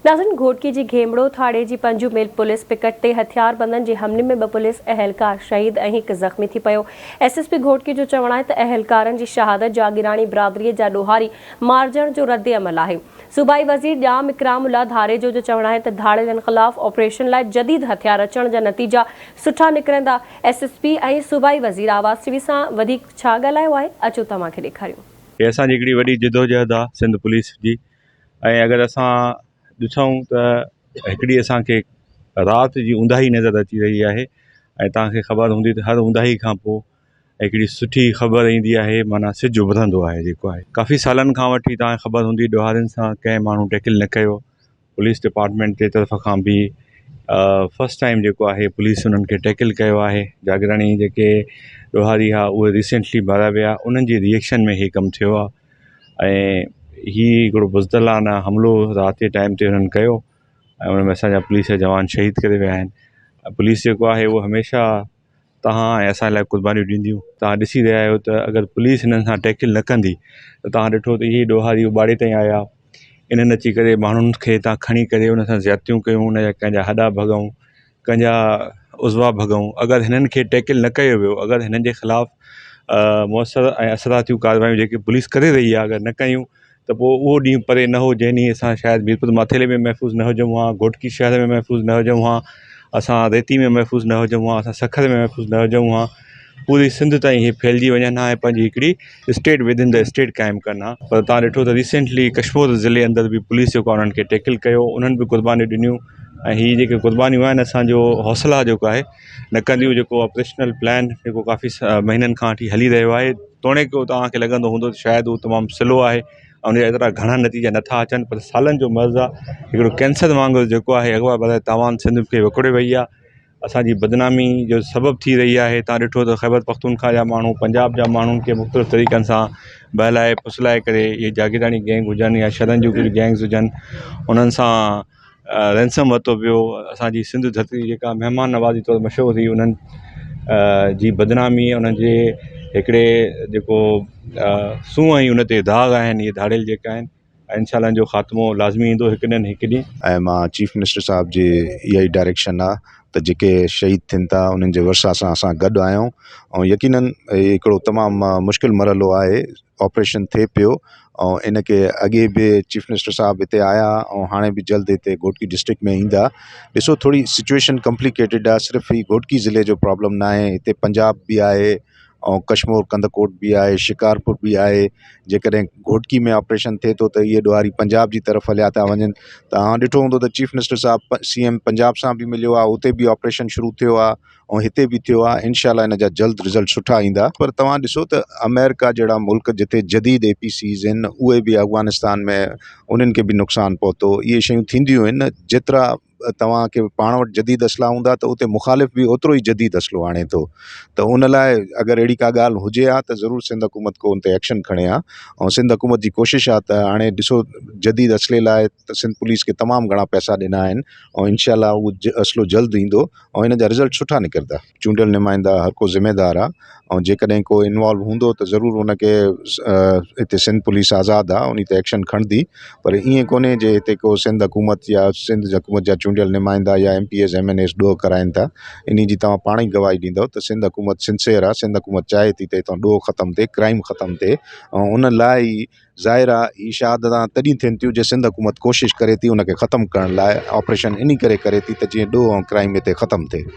ناظرين گهوٽڪي جي گهيمڙو ٿاڻي جي پنجو ميل پوليس پڪٽ تي هٿياربندن جي حملي ۾ ٻه پوليس اهلڪار شهيد ۽ هڪ زخمي ٿي پيو. ايس ايس پي گهوٽڪي جو چوڻ آهي ته اهلڪارن جي شهادت جاگيراڻي برادري جا ڏوهاري مارجڻ جو ردعمل آهي. صوبائي وزير ڄام اڪرام الله ڌاريجو جو چوڻ آهي ته ڌاڙيلن خلاف آپريشن لاء جديد هٿيار اچڻ جا نتيجا سٺا نڪرندا. ايس ايس پي ۽ صوبائي وزير آواز ٽي وي سان وڌيڪ ڇا ڳالهايو آهي اچو توهان کي ڏيکاريون. هي اسان جي هڪڙي وڏي جدوجهد آهي سنڌ پوليس جي. ۽ اگر اسان ڏسون ته هڪڙي اسان کي رات جي اونداهي نظر اچي رهي آهي ۽ توهان کي خبر هوندي ته هر اونداهي کان پوءِ هڪڙي سٺي خبر ايندي آهي معنيٰ سج اڀرندو آهي جيڪو آهي ڪافي سالن کان وٺي توهان کي خبر هوندي ڏوهارين سان ڪنهن ماڻهو ٽيڪل نه ڪيو پوليس ڊپارٽمينٽ جي طرف کان به فرسٽ ٽائيم جيڪو آهي پوليس انهن کي ٽيڪل ڪيو آهي جاگيراڻي جيڪي ڏوهاري هئا اهي ريسينٽلي ماريا ويا انهن جي ري ايڪشن ۾ هي ڪم ٿيو آهي ۽ هي هڪڙو بزدلانه حملو رات جي ٽائيم تي هنن ڪيو ۽ ان ۾ اسان جا پوليس جا جوان شهيد ڪري ويا آهن پوليس جيڪو آهي اهو هميشه توهان ۽ اسان لاءِ قربانيون ڏينديون توهان ڏسي رهيا آهيو ته اگر پوليس هنن سان ٽيڪل نه ڪندي ته توهان ڏٺو ته اهي ڏوهاري اٻاڙي تائين آيا انهن اچي ڪري ماڻهن کي هتان کڻي ڪري ان سان زيادتيون ڪيون ان جا ڪنهن جا هڏا ڀڳئون ڪنهن جا عضوا ڀڳئون اگر هنن کي ٽيڪل نه ڪيو ويو اگر هنن جي خلاف موثر ۽ اثراتيون ڪاروايون جيڪي پوليس ڪري رهي آهي اگر نه ڪيون ته پوءِ اهو ڏينهن پري نه هو جنهن ڏينهن اسان شايد ميرپور ماٿيلي ۾ محفوظ نه هجون ها گهوٽڪي شهر ۾ محفوظ نه هجون ها اسان ريتي ۾ محفوظ نه هجون ها اسان سکر ۾ محفوظ نه هجون ها پوري سنڌ تائين هي ڦهلجي وڃن ها ۽ پنهنجي هڪڙي اسٽيٽ ودن the state قائم ڪن ها پر توهان ڏٺو ته ريسينٽلي ڪشمور ضلعي اندر به پوليس جيڪو آهي انهن کي ٽيڪل ڪيو انهن به قربانيون ڏنيون ۽ هي جيڪي قربانيون آهن اسانجو حوصلا جيڪو آهي نه ڪنديون جيڪو آپريشنل پلان جيڪو ڪافي مهينن کان وٺي هلي رهيو آهي توڻي ڪو توهان کي لڳندو هوندو ته شايد هو تمام سلو آهي ان جا ايترا گهڻا نتيجا نٿا اچن پر سالن جو مرض آهي هڪڙو ڪينسر وانگر جيڪو آهي اغوا برائي تاوان سنڌ کي وڪوڙي وئي آهي اسانجي بدنامي جو سبب ٿي رهي آهي توهان ڏٺو ته خيبر پختونخوا جا ماڻهو پنجاب جا ماڻهن کي مختلف طريقن سان بهلائي ڦسلائي ڪري اهي جاگيراڻي گينگ هجن يا شهرن جون ڪجهه گينگز هجن انهن سان رينسم ورتو ويو اسانجي سنڌ ڌرتي جيڪا مهمان نوازي طور مشهور هئي انهن جي بدنامي انهن جي هڪڙي جيڪو سونهن هئي ان تي داغ آهن اهي ڌاڙيل جيڪا آهن انشاء الله ان جو خاتمو لازمي ايندو هڪ نه هڪ ڏينهن. ۽ مان چيف منسٽر صاحب جي اها ئي ڊائريڪشن آ ته جيڪي شهيد ٿين ٿا انهن جي ورثا سان اسان گڏ آهيون ۽ يقينن هي هڪڙو تمام مشڪل مرحلو آهي آپريشن ٿئي پيو ۽ ان کي اڳي به چيف منسٽر صاحب هتي آيا ۽ هاڻي به جلد هتي گهوٽڪي ڊسٽرڪٽ ۾ ايندا ڏسو ٿوري سچوئيشن ڪمپليڪيٽيڊ آ صرف هي گهوٽڪي ضلعي جو پرابلم نه آهي هتي پنجاب به آهي ۽ ڪشمور ڪنڌڪوٽ به آهي شڪارپور به آهي جيڪڏهن گهوٽڪي ۾ آپريشن ٿئي ٿو ته اهي ڏوهاري پنجاب جي طرف هليا ٿا وڃن توهان ڏٺو هوندو ته چيف منسٽر صاحب سي ايم پنجاب سان به مليو آهي اتي به آپريشن شروع ٿيو آهي ۽ هتي به ٿيو آهي انشاء الله ان جا جلد رزلٽ سٺا ايندا پر توهان ڏسو ته آمريڪا جهڙا ملڪ جتي جديد اي پي سيز آهن اهي به افغانستان ۾ انهن کي به نقصان پهتو اهي شيون ٿينديون آهن جيترا توهان کي پاڻ وٽ جديد اسلحا هوندا ته اتي مخالف به اوترو ئي جديد اسلحو آڻي ٿو ته ان لاء اگر اهڙي ڪا ڳالهه هجي ها ته ضرور سنڌ حڪومت ڪو ان تي ايڪشن کڻي ها ۽ سنڌ حڪومت جي ڪوشش آهي ته هاڻي ڏسو جديد اسلحي لاء ته سنڌ پوليس کي تمام گهڻا پئسا ڏنا آهن ۽ انشاء الله اهو اسلحو جلد ايندو ۽ ان جا رزلٽ سٺا نڪرندا. چونڊيل نمائندا هر ڪو ذميدار آ ۽ جيڪڏهن ڪو انوالو هوندو ته ضرور ان کي هتي سنڌ پوليس آزاد آ انهي تي ايڪشن کڻندي پر ائين ڪونهي جي هتي ڪو سنڌ حڪومت يا سنڌ حڪومت جا چونڊيل نمائندا يا M P As M N As ڏوهه ڪرائين ٿا انهي جي توهان پاڻ ئي گواهي ڏيندو ته سنڌ حڪومت سنسيئر آ سنڌ حڪومت چاهي ٿي ته هتان ڏوهه ختم ٿئي ڪرائيم ختم ٿئي ۽ ان لاء ئي ظاهر آ هي شهادتان تڏهن ٿين ٿيون جي سنڌ حڪومت ڪوشش ڪري ٿي ان کي ختم ڪرڻ لاء آپريشن انهي ڪري ڪري ٿي ته جيئن ڏوهه ۽ ڪرائيم هتي ختم ٿئي.